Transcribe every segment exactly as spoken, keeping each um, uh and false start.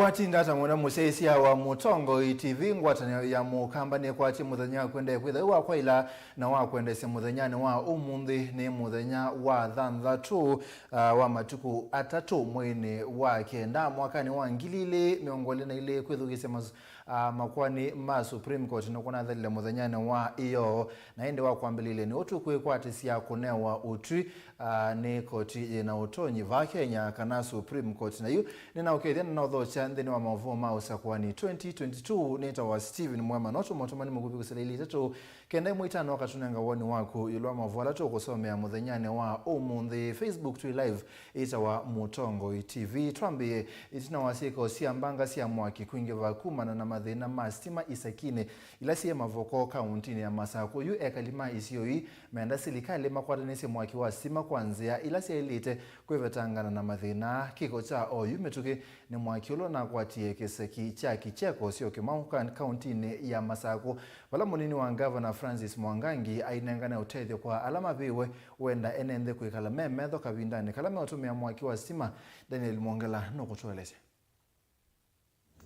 Watinda ta mwenda mũsyaĩĩsya wa Mũtongoi T V, ngwatanĩo ya Mũkamba nĩkwatie mũthenya wa kwenda kwĩtha wĩ wa kwaĩla na wa kwendeesya mũthenyanĩ wa ũmũnthĩ. Nĩ mũthenya wa thanthatũ, ah, wa matukũ atatũ mweinĩ wa kenda mwakanĩ wa ngili ilĩ mĩongo ĩlĩ na ilĩ, kwĩthukĩĩsya mas-, ah, makoani ma Supreme Court nĩkũnathelile mũthenyanĩ wa ĩyoo, na ĩndĩ wa kwambĩlĩlya nĩ ũtũ kwĩkwatĩsya kũnewa ũtwi, ah, nĩ koti yĩna ũtonyi vaa Kenya, kana Supreme Court. Na yu nĩnaũkethya na naũthokya nthĩnĩ wa maũvoo ma ũsakũani twenty twenty-two. Nĩtawa Stephen Mwema, no tũmwe tũmani mũkuvĩ kũsila ilĩ itatũ kenda ĩmwe itano akatũnenga woni waku ĩũlũ wa maũvoo ala tũkũsomea mũthenyanĩ wa ũmũnthĩ. Facebook twĩ live, ĩtawa Mũtongoi T V. Twambĩĩe, ĩtina wa syĩko sya mbanga sya mwaki kwingĩva kumana na mathĩna ma sitima isakinĩ ila syĩ Mavoko, kaũntinĩ ya Masakũ, yu ekali ma isio ii menda silikalĩ makwatanĩsye mwaki wa sitima kwa nzĩa ila syaĩlĩte kwĩvetangana na mathĩna. Kĩko kya oyu mĩtũkĩ nĩ mwaki ũla ũnakwatie kĩseki kya Kicheko, Syokimau, ka-, kaũntinĩ ya Masakũ, vala mũnini wa ngavana Francis Mwangangi ainengane ũtethyo kwa ala mavĩĩwe, wenda ene nthĩ kwĩkala me metho kavindanĩ kala meũtũmĩa mwaki wa sitima. Daniel Mwongela nũkũtũelesya.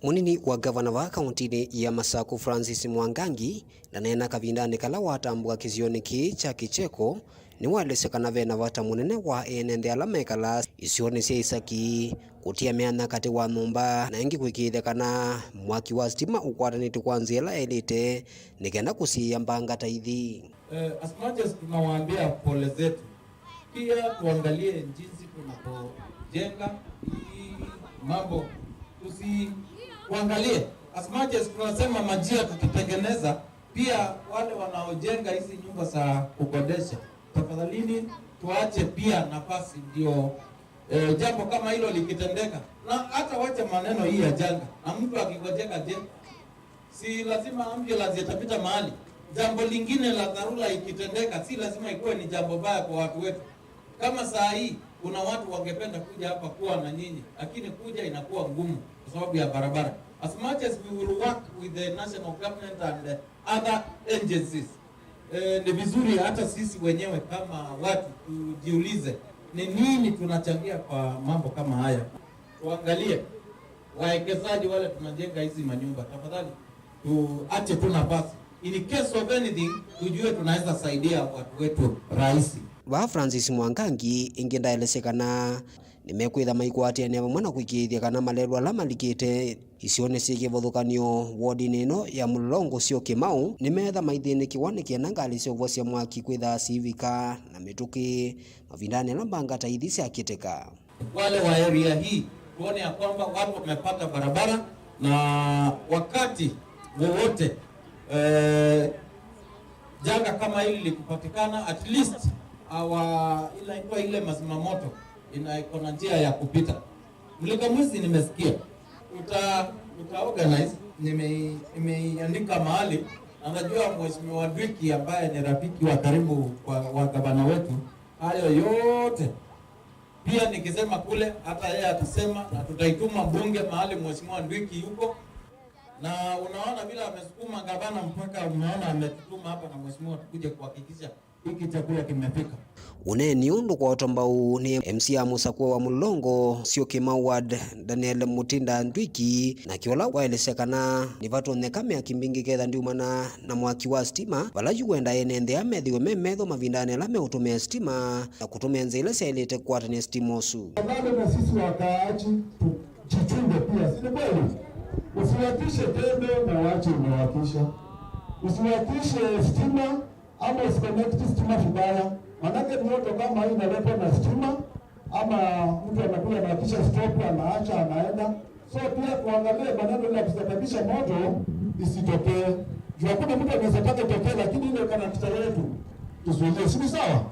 Mũnini wa ngavana vaa kaũntinĩ ya Masakũ, Francis Mwangangi, ndaneena kavindanĩ kala watambũka kĩsionĩ kĩĩ kya Kicheko, nĩwaelesya kana ve na vata mũnene wa ene nthĩ ala mekalaa isionĩ sya isaki kũtia myanya katĩ wa nyũmba na ĩngĩ kũĩkĩĩthya kana mwaki wa sitima ũkwatanĩtw'e kwa nzĩa ĩla yaĩlĩte nĩ kenda kũsiĩĩa mbanga ta ithi. Eh, as much as tunawaambia pole zetu, pia tuangalie jinsi tunapojenga hii mambo. Tusi-, tuangalie, as much as tunasema majia tutatengeneza, pia wale wanaojenga hizi nyumba za kukodesha, tafadhalini tuache pia nafasi ndio, eh, jambo kama hilo likitendeka. Na hata wacha maneno hii ya janga, na mtu akigojeka je, si lazima ambulance itapita mahali? Jambo lingine la dharura ikitendeka, si lazima ikuwe ni jambo baya kwa watu wetu. Kama saa hii kuna watu wangependa kuja hapa kuwa na nyinyi, lakini kuja inakuwa ngumu kwa sababu ya barabara. As much as we will work with the national government and the other agencies, eh, ni vizuri hata sisi wenyewe kama watu tujiulize ni nini tunachangia kwa mambo kama haya. Tuangalie wawekezaji wale tunajenga hizi manyumba, tafadhali tuache tu nafasi. In case of anything, tujue tunaweza saidia watu wetu rahisi. Vaa Francis Mwangangi ĩngĩ ndaelesye kana nĩmekwĩtha maikwatĩanĩa vamwe na kũĩkĩĩthya kana malelũ ala malikĩte isionĩ syĩ kĩvathũkany'o wodinĩ ĩno ya Mũlolongo, Syokimau, nĩmeetha maithĩnĩkĩwa nĩ kenda ngalĩ sya ũvosya mwaki kwĩthaa siivika na mĩtũkĩ mavindanĩ ala mbanga ta ithi syakĩtĩka. Wale wa area hii, tuone ya kwamba watu wamepata barabara, na wakati wowote, eh, janga kama hili likipatikana, at least our, inaitwa ile mazima moto, ina-, iko na njia ya kupita. Mlika Mwizi nimesikia. Uta-, uta organize, nime-, nimeiandika mahali. Na najua Mheshimiwa Ndwiki ambaye ni rafiki wa karibu kwa, wa gavana wetu, hayo yote pia nikisema kule, hata yeye atasema, na tutaituma bunge mahali Mheshimiwa Ndwiki yuko. Na unaona vile amesukuma gavana mpaka umeona ametutuma hapa na mheshimiwa tukuje kuhakikisha hiki chakula kimefika. Ũneeni ũũ ndũkwatwa mbau nĩ M C A mũsakũe wa Mũlolongo, Syokimau Ward, Daniel Mutinda Ndwiki, nake ũla waelesya kana nĩvatonyeka myaki mbingĩ ketha ndiumana na mwaki wa sitima, vala yu wenda ene nthĩ aa methĩwe me metho mavindanĩ ala meũtũmĩa sitima na kũtũmĩa nzĩa ila syaĩlĩte kũkwatanĩa sitima ũsu. Tafadhali na sisi wakaaji tujichunge pia, si ni kweli? Usiwakishe tembe na wache imewakisha. Usiwakishe stima ama usiconnect stima vibaya. Manake mioto kama hii inaletwa na stima, ama mtu anakuja anawakisha stop, anaacha, anaenda. So pia tuangalie maneno ile ya kusababisha moto isitokee. Juu hakuna mtu anaweza taka itokee, lakini ile karakta yetu tuzuilie, si ni sawa?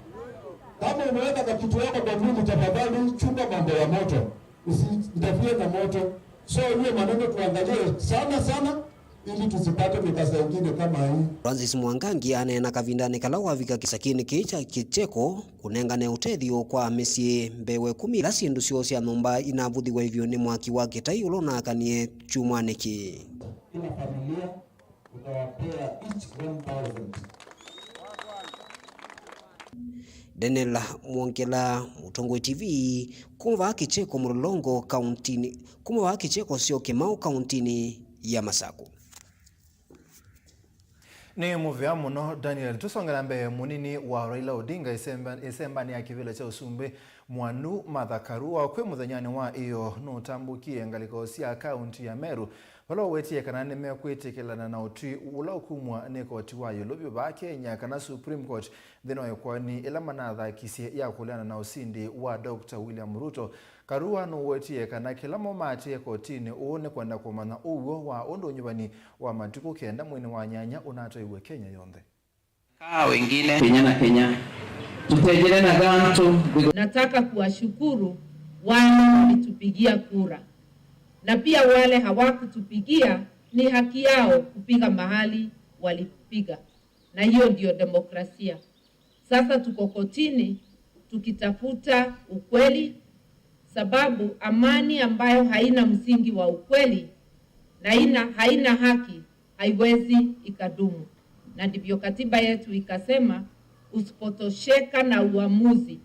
Kama umeweka kakitu yako kwa mwili, tafadhali chunga mambo ya moto, usiinterfere na moto. So hiyo maneno tuangalie sana sana, ili tusipate mikasa ingine kama hii. Francis Mwangangi aneena kavindanĩ kala wavika kĩsakinĩ kĩĩ kya Kicheko kũnengane ũtethyo kwa mĩsyĩ mbee wa ĩkũmi ila syĩndũ syoo sya nyũmba inavuthiwe vyũ nĩ mwaki wa kĩtai ũla ũnaakanie kyumwanĩ kĩĩ. Kila familia utawapea each one thousand. Daniel Mwongela, Mũtongoi T V, kuma vaa Kicheko Mlolongo kauntinĩ, kuma vaa Kicheko Syokimau kauntinĩ ya Masakũ. Nĩ mũvea mũno, Daniel. Tũsonge na mbee, mũnini wa Raila Odinga ĩsemba-, ĩsembanĩ ya kĩvĩla kya ũsumbĩ, Mwanu Martha Karua, kwĩ mũthenyanĩ wa ĩyoo nũtambũkie ngalĩko sya kaunti ya Meru, vala ũwetie kana nĩmekwĩtĩkĩlana na ũtwi ũla ũkumw'a nĩ koti wa ĩũlũ vyũ vaa Kenya, kana Supreme Court, nthĩnĩ wa ĩkoani ĩla manathakisye ya kũleana na ũsindi wa Doctor William Ruto. Karua nũwetie kana kĩla mo maatĩĩe kotinĩ ũũ nĩ kwenda kũmanya ũw'o wa ũndũ ũnyuvani wa matukũ kenda mweinĩ wa nyanya ũnatwaiwe Kenya yonthe. Kaa wengine. Kenya na Kenya. Tutegere na ganto. Nataka kuwashukuru wale walitupigia kura. Na pia wale hawakutupigia, ni haki yao kupiga mahali walipiga. Na hiyo ndio demokrasia. Sasa tuko kotini tukitafuta ukweli, sababu amani ambayo haina msingi wa ukweli na haina, haina haki haiwezi ikadumu. Na ndivyo katiba yetu ikasema, usipotosheka na uamuzi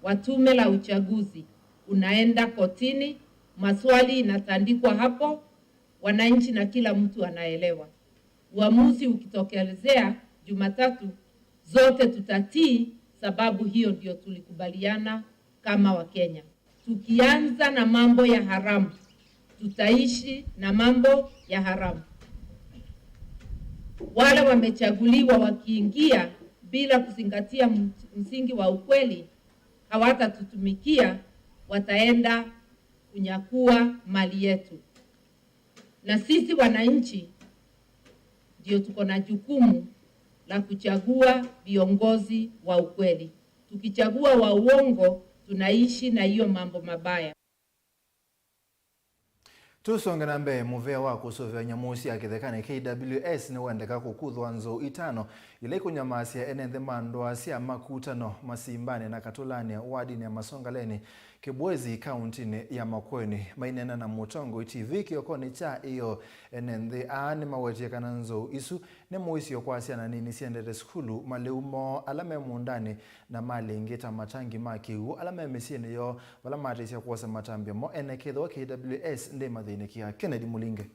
wa tume la uchaguzi, unaenda kotini, maswali inatandikwa hapo, wananchi na kila mtu anaelewa. Uamuzi ukitokelezea Jumatatu, zote tutatii, sababu hiyo ndio tulikubaliana kama Wakenya. Tukianza na mambo ya haramu, tutaishi na mambo ya haramu. Wale wamechaguliwa wakiingia bila kuzingatia ms-, msingi wa ukweli, hawatatutumikia, wataenda kunyakua mali yetu. Na sisi wananchi ndio tuko na jukumu la kuchagua viongozi wa ukweli. Tukichagua wa uongo, tunaishi na hiyo mambo mabaya. Tũsonge na mbee, mũvea wa kũsũvĩa nyamũ sya kĩthekanĩ, K W S, nĩwendeka kũkuthwa nzou itano ila ikũnyamasya ene nthĩ ma ndũa sya Makutano, Masimbanĩ na Katũlanĩ, wadinĩ ya Masongaleni, Kibwezi, kauntinĩ ya Makueni. Maineena na Mũtongoi T V kĩokonĩ kya ĩyoo, ene nthĩ aa nĩmawetie kana nzou isu nĩ mũisyo kwa syana nini syendete sukulu, malĩu moo ala me mũũndanĩ, na malĩ ĩngĩ ta matangi ma kĩw'ũ ala me mĩsyĩnĩ yoo, vala matĩsya kwosa matambya mo ene kethĩwa K W S ndĩmathĩnĩkĩa. Kennedy Mũlinge.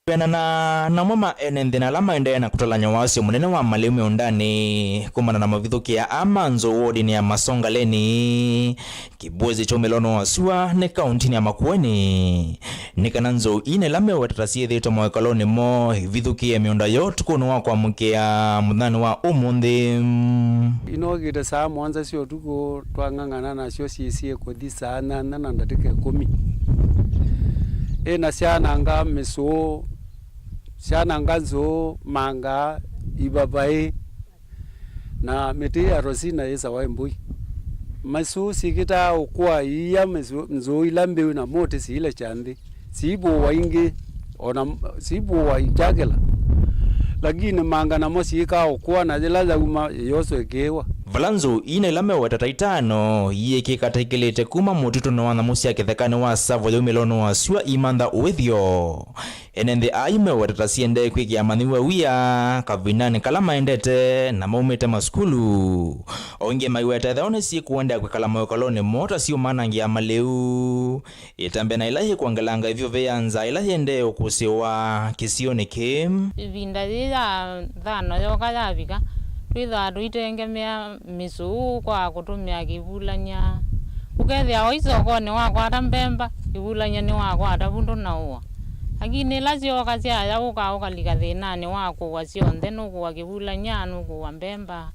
Kwĩanana namo ma ene nthĩ na ala maendee na kũtalany'a wasyo mũnene wa malĩu mĩũndanĩ, kumana na mavithũkĩa aa ma nzou wodinĩ ya Masongaleni, Kibwezi kya ũmĩlonĩ wa sua nĩ kauntinĩ ya Makueni, nĩ kana nzou ii na ila meũweta ta syĩthĩĩtwe mawĩkalonĩ moo ivithũkĩe mĩũnda yoo ũtukũnĩ wa kwamũkĩa mũthenyanĩ wa ũmũnthĩ. Inookĩte saa mũonza sya ũtukũ, twang'ang'ana nasyo syĩsie kũthi saa nyanya na ndatĩka ĩkũmi. Ĩna syananga mĩsũũ, syananga nzũũ, manga, ivavaĩ, na mĩtĩ ya rosina yĩsawa ĩ mbũi. Mĩsũũ syĩkĩtaa ũkũa iia mĩsũũ, nzũũ ila mbĩu na mũtĩ siilekya nthĩ. Siivũwa ingĩ, o na m-, siivũwa ikyakĩla. Lakini manga namo siĩkaa ũkũa, na yĩla yauma, yĩyosa ĩkĩĩwa. Vala nzũũ ii na ila meũweta ta itano iĩkĩka ta ikĩlĩte kuma mũtitũnĩ wa nyamũ sya kĩthekanĩ wa Tsavo ya ũmĩlonĩ wa sua imantha ũĩthyo. Ene nthĩ aa meũweta ta siendee kwĩkĩa amanyĩw'a wia kavindanĩ kala maendete na maumĩte masukulu. O ingĩ maiweta ethĩwa nĩsyĩkũendeea kwĩkala mawĩkalonĩ moo ta siũmanangĩa malĩu. Ĩtambya na ĩla yĩkwongelanga ĩvyũvĩ ya nzaa ĩla yĩendee ũkũsĩwa kĩsionĩ kĩĩ. Ĩvinda yĩĩ ya nthano yoka yavika, twĩthĩawa tũitengemea mĩsũũ kwa kũtũmĩa kĩvulany'a. Ũkethĩa o isokonĩ wakwata mbemba, kĩvulany'a nĩwakwata vu ndũnaũa. Lakini ĩla syooka syaya ũka ũkalika thĩnanĩ wa kũũa syonthe, nũkũũa kĩvulany'a, nũkũũa mbemba.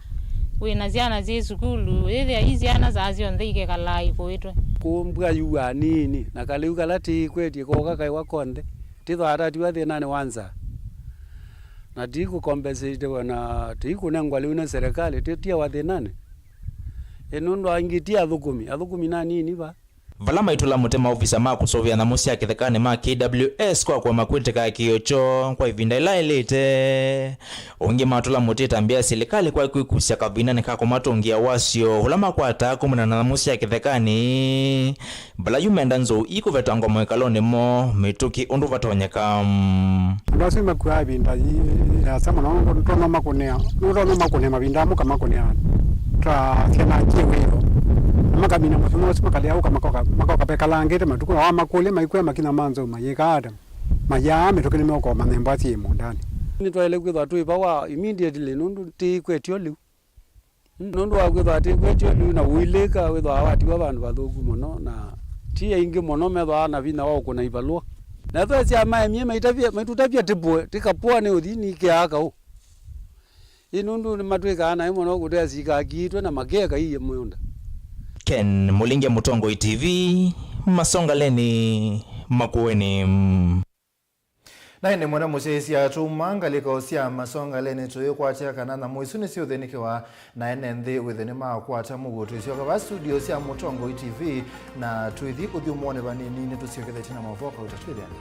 Wĩ na syana syĩ sukulu, wĩthĩa i syana saa syonthe ikekalaa ikũĩtwe. Kũũ mbua yuaa nini, na kalĩu kala tĩikwetye kooka kaĩwa konthe, tĩthwaa tatiwa thĩnanĩ wa nzaa. Na tĩikũkompensatewa na tĩikũnengwa lĩu nĩ serikali, tĩtiawa thĩnanĩ. Ĩ nũndũ angĩ ti athũkũmi, athũkũmi na nini va. Vala maitũla mũtĩ maovisa ma kũsũvĩa nyamũ sya kĩthekanĩ ma K W S kwa kũema kwĩtĩka kĩĩo kyoo kwa ĩvinda ĩla yaĩlĩte. Ũngĩ matũla mũtĩ ĩtambya ya silikalĩ kwa kwĩkusya kavindanĩ ka kũmatũngĩa wasyo ũla makwataa kumana na nyamũ sya kĩthekanĩ, vala yu menda nzou ii kũvetangwa mawĩkalonĩ moo mĩtũkĩ ũndũ vatonyeka. Andũ asu makuaa ĩvinda yĩasa mũno, nũndũ nũtonya makũnĩa, nũtonya makũnĩa mavinda amwe kamakũnĩa. Twasya na kĩwĩo. Na makamina mũsomo ũsu, makalea ũka, makoka, makoka mekalangĩte matukũ, na wamakũlya maikwĩa makinya ma nzou mayĩkaa ata, mayaa mĩtũkĩ nĩmeũkoma nyemba syĩ mũũndanĩ. Nĩtwaĩle kwĩthwa twĩ vau immediately, nũndũ tĩkwetyo lĩu. Nũndũ wa kwĩthwa tĩkwetyo lĩu na ũilĩka wĩthwa watiwa vandũ vathũku mũno, na ti aingĩ mũno methwaa na vinya wa ũkũna ivalũa. Na ethwa sya maemie maitavya, maitũtavya tĩpũe, tĩkapũa nĩ ũthi nĩkĩaa kaũ. Ĩ nũndũ nĩmatwĩkaa naĩ mũno kũtea sikakiitwe na makeka iye mũũnda. Ken Mũlinge, Mũtongoi T V, Masongaleni, Makueni. Na ĩndĩ mwene mũsyaĩĩsya atũma ngalĩko sya Masongaleni tũyĩkwatya kana nyamũ isu nĩsyĩũthĩnĩkĩwa na ene nthĩ wĩthwe nĩmakwata mũuo. Twĩsyoka vaa studio sya Mũtongoi T V na tũithi ũthyũmũonĩ vanini, nĩtũsyokethe ĩtina maũvoo kauta twĩthĩane.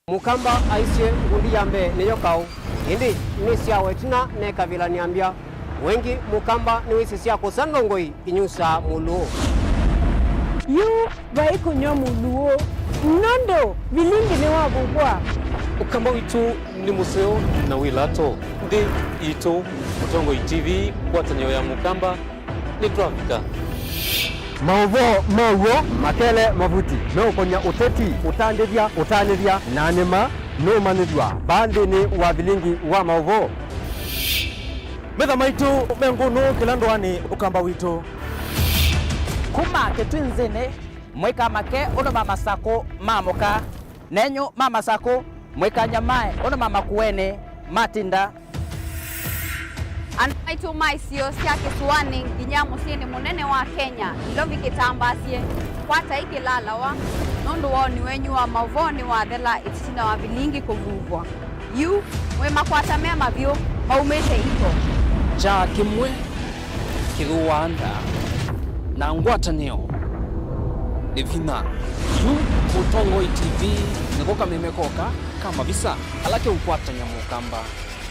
Mũkamba aisye ngundi ya mbee nĩyo kaũ, ĩndĩ nĩ syawa ĩtina nekavĩla nĩambya. Wengi Mũkamba nĩwĩsĩsya kũsa ndongoi inyusaa mũlũũ. Yu vai kũnyw'a mũlũũ, nũndũ vilingi nĩwavuvwa. Ũkamba witũ nĩ mũseo na wĩ lato. Nthĩ yitũ, Mũtongoi T V, ngwatanĩo ya Mũkamba, nĩtwavika. Maũvoo ma w'o makele mavuti meũkony'a ũteti, ũtandĩthya, ũtanĩthya, na nĩma nũũmanyĩthw'a vaa nthĩnĩ wa vilingi wa maũvoo. Metha maitũ me ngũnũ kĩla ndũanĩ Ũkamba witũ. Kuma Kĩtwinzĩnĩ, mũikamake ũndũ ma Masakũ maamũka. Nenyu ma Masakũ, mũikanyamae ũndũ ma Makueni matinda. Andũ maitũ ma isio sya kĩsũanĩ nginya mũsyĩnĩ mũnene wa Kenya, Nairobi kĩtambaasye, kwatai kĩlalawa, nũndũ woni wenyu wa maũvoo nĩwathela ĩtina wa vilingi kũvuvwa. Yu, mwĩ makwata me mavyũ, maumĩte iko. Kyaa kĩmwe kĩthũaa nda, na ngwatanĩo nĩ vinya. Yu Mũtongoi T V nĩko kameme koka ka mavisa ala keũkwatany'a Mũkamba.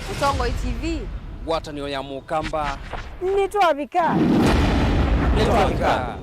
Mũtongoi T V. Ngwatanĩo ya Mũkamba. Nĩtwavika. Nĩtwavika.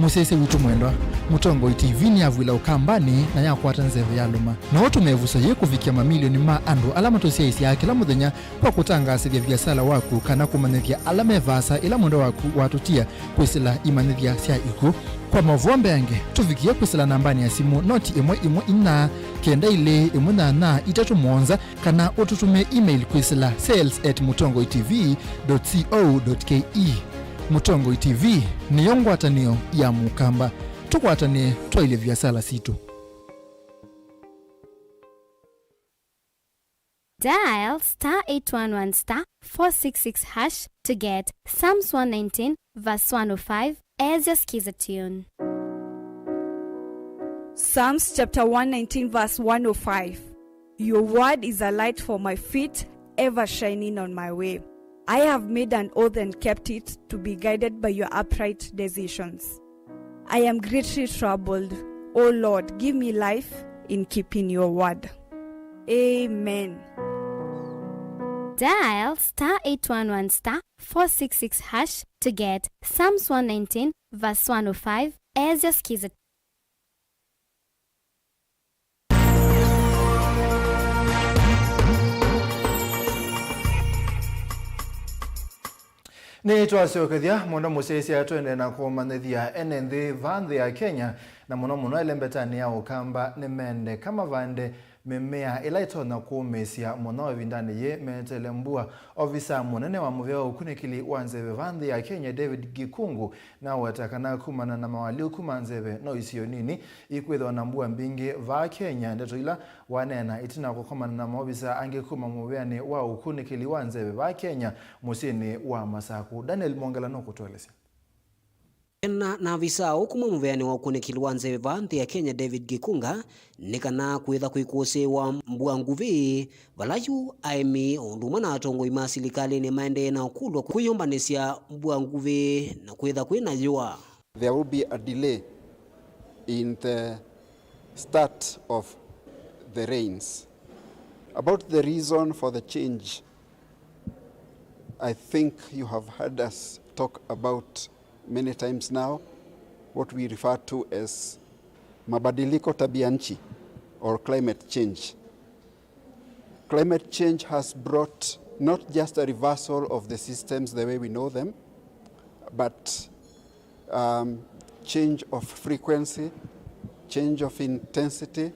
Mũsyaĩĩsya witũ mwendwa, Mũtongoi T V nĩyavw'ĩla Ũkambanĩ na yakwata nzeve yalũma. No ũtũme ĩvuso yĩĩ kũvikĩa mamilioni ma andũ ala matũsyaĩĩsyaa kĩla mũthenya kwa kũtangaasĩthya viasala waku kana kũmanyĩthya ala me vaasa ĩla mwendwa waku watũtia kwĩsĩla imanyĩthya sya ikw'ũ. Kwa maũvoo mbeange, tũvikĩe kwĩsĩla nambanĩ ya simũ noti ĩmwe ĩmwe inya kenda ilĩ ĩmwe nyanya itatũ mũonza, kana ũtũtũmĩe email kwĩsĩla sales at mũtongoi T V dot co dot K E. Mũtongoi T V nĩyo ngwatanĩo ya Mũkamba. Tũkwatanĩe twaĩlye viasala sitũ. Dial star eight one one star four six six hash to get Psalms one nineteen verse one oh five as your Skiza tune. Psalms chapter one nineteen verse one oh five. Your word is a light for my feet, ever shining on my way. I have made an oath and kept it, to be guided by your upright decisions. I am greatly troubled. O Lord, give me life in keeping your word. Amen. Dial star eight one one star four six six hash to get Psalms one nineteen verse one oh five as your Skiza. Nĩtwasyokethya mũno mũsyaĩĩsya, twende na kũmanyĩthya ene nthĩ vaa nthĩ ya Kenya, na mũno mũno elembetanĩ ya Ũkamba, nĩmendeka mavande mĩmea ĩla ĩtonya kũũmĩĩsya mũno ĩvindanĩ yĩĩ meteele mbua. Ovisaa mũnene wa mũvĩa wa ũkunĩkĩli wa nzeve vaa nthĩ ya Kenya, David Gikungu, naweta kana kumana na mawalyũku ma nzeve no isio nini ikwĩthĩwa na mbua mbingĩ vaa Kenya. Ndeto ila waneena ĩtina wa kũkomana na maovisaa angĩ kuma mũvĩanĩ wa ũkunĩkĩli wa nzeve vaa Kenya mũsyĩnĩ wa Masaku. Daniel Mwongela nũkũtũelesya. Ena na avisaa ũũ kuma mũvĩanĩ wa ũkunĩkĩli wa nzeve vaa nthĩ ya Kenya, David Gikunga, nĩ kana kwĩtha kwĩkũsĩĩwa mbua nguvĩ, vala yu aĩmi o ũndũ ũmwe na atongoi ma silikalĩnĩ maendee na ũkũlw'a kwĩyũmbanĩsya mbua nguvĩ na kwĩtha kwĩ na yũa. There will be a delay in the start of the rains. About the reason for the change, I think you have heard us talk about many times now. what we refer to as mabadiliko tabia nchi or climate change. Climate change has brought not just a reversal of the systems the way we know them, but, um, change of frequency, change of intensity,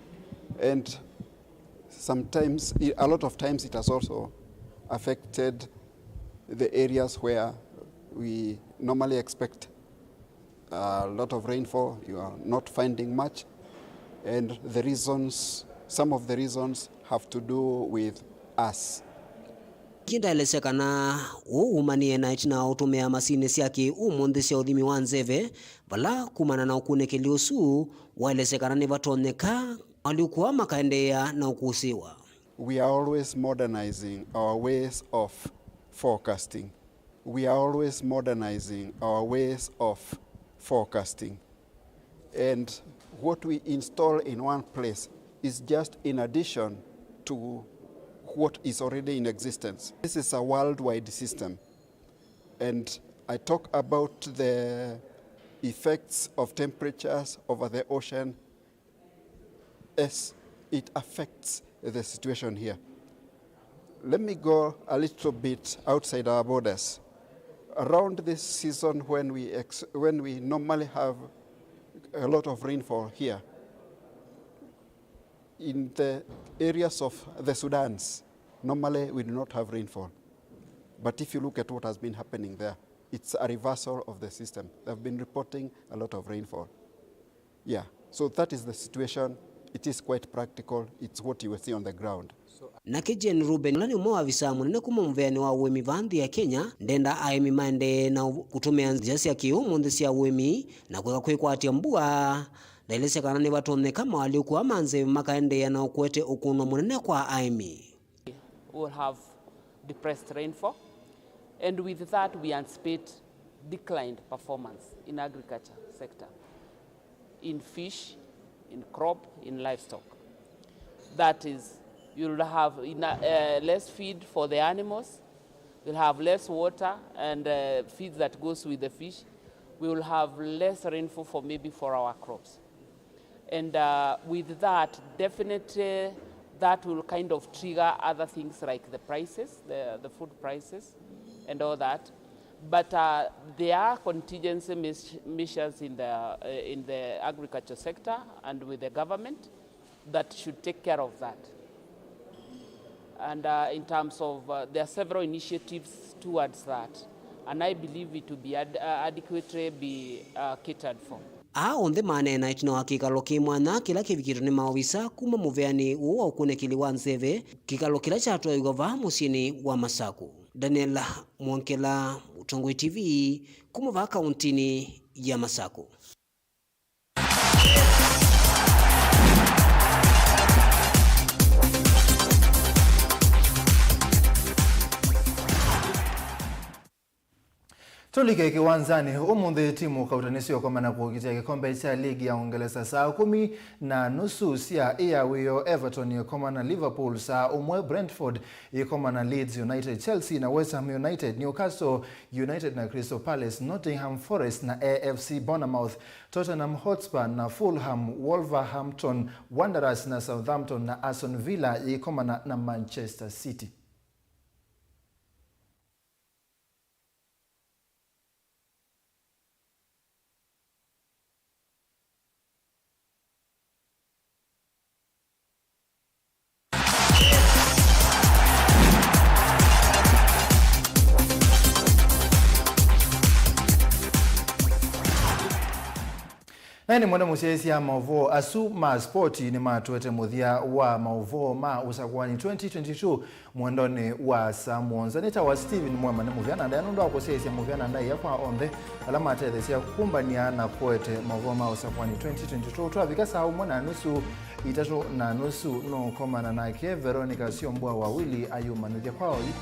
and sometimes, i-, a lot of times it has also affected the areas where we normally expect a lot of rainfall, you are not finding much, and the reasons, some of the reasons have to do with us. Kĩndaelesya kana ũu umanĩe na ĩtina wa ũtũmĩa masinĩ sya kĩ-ũmũnthĩ sya ũthimi wa nzeve, vala kumana na ũkunĩkĩli ũsu, waelesya kana nĩvatonyeka alyũku aa makaendeea na ũkũsĩĩwa. We are always modernizing our ways of forecasting. We are always modernizing our ways of forecasting. And what we install in one place is just in addition to what is already in existence. This is a worldwide system. And I talk about the effects of temperatures over the ocean as it affects the situation here. Let me go a little bit outside our borders. Around this season, when we ex-, when we normally have a lot of rainfall here, in the areas of the Sudans, normally we do not have rainfall. But if you look at what has been happening there, it's a reversal of the system. They've been reporting a lot of rainfall. Yeah, so that is the situation. It is quite practical. It's what you will see on the ground. Nake Jane Ruben, ũla nĩ ũmwe wa avisaa mũnene kuma mũveanĩ wa ũĩmi vaa nthĩ ya Kenya, ndenda aĩmi maendee na kũtũmĩa nzĩa sya kĩ-ũmũnthĩ sya ũĩmi na kũeka kwĩkwatya mbua. Ndaelesya kana nĩvatonyeka moalyũku aa ma nzeve makaendeea na ũkwete ũkũno mũnene kwa aĩmi. We'll have depressed rainfall, and with that we anticipate declined performance in agriculture sector, in fish, in crop, in livestock. That is, you'll have ena-, uh, less feed for the animals, we'll have less water and, uh, feeds that goes with the fish, we will have less rainfall for maybe for our crops. And, uh, with that, definitely that will kind of trigger other things like the prices, the, the food prices and all that. But, uh, there are contingency meas-, measures in the, uh, in the agriculture sector and with the government that should take care of that. And, uh, in terms of, uh, there are several initiatives towards that, and I believe it will be ad-, uh, adequately be, uh, catered for. Aa onthe maneena ĩtina wa kĩkalo kĩ mwanya kĩla kĩvikĩtwe nĩ maovisa kuma mũveanĩ ũũ wa ũkunĩkĩli wa nzeve, kĩkalo kĩla kyatwaĩw'a vaa mũsyĩnĩ wa Masaku. Daniel Mwongela, Mũtongoi T V, kuma vaa kauntinĩ ya Masaku. Tũlike kĩwanzanĩ. Ũmũnthĩ timu kauta nĩsyũkomana kũkitĩa kĩkombe kya ligi ya Ũngelesa saa kũmi na nusu sya ĩa wĩoo. Everton ĩkomana na Liverpool saa ũmwe, Brentford ĩkomana na Leeds United, Chelsea na West Ham United, Newcastle United na Crystal Palace, Nottingham Forest na A F C Bournemouth, Tottenham Hotspur na Fulham, Wolverhampton Wanderers na Southampton na Aston Villa yĩkomana na Manchester City. Na nĩ mwene mũsyaĩĩsya maũvoo asu ma spoti nĩmatũete mũthya wa maũvoo ma ũsakũani twenty twenty-two. Mwendonĩ wa saa mũonza, nĩtawa Steven Mwema nĩ mũvea na ndaĩa nũndũ wa kũsyaĩĩsya mũvea na ndaĩa kwa onthe ala matetheesya kũmbany'a na kũete maũvoo ma ũsakũani twenty twenty-two. Twavika saa ũmwe na nusu, itatũ na nusu, nũkomana nake Veronica Syombua Wawili ayũmanĩthya kwa oyu.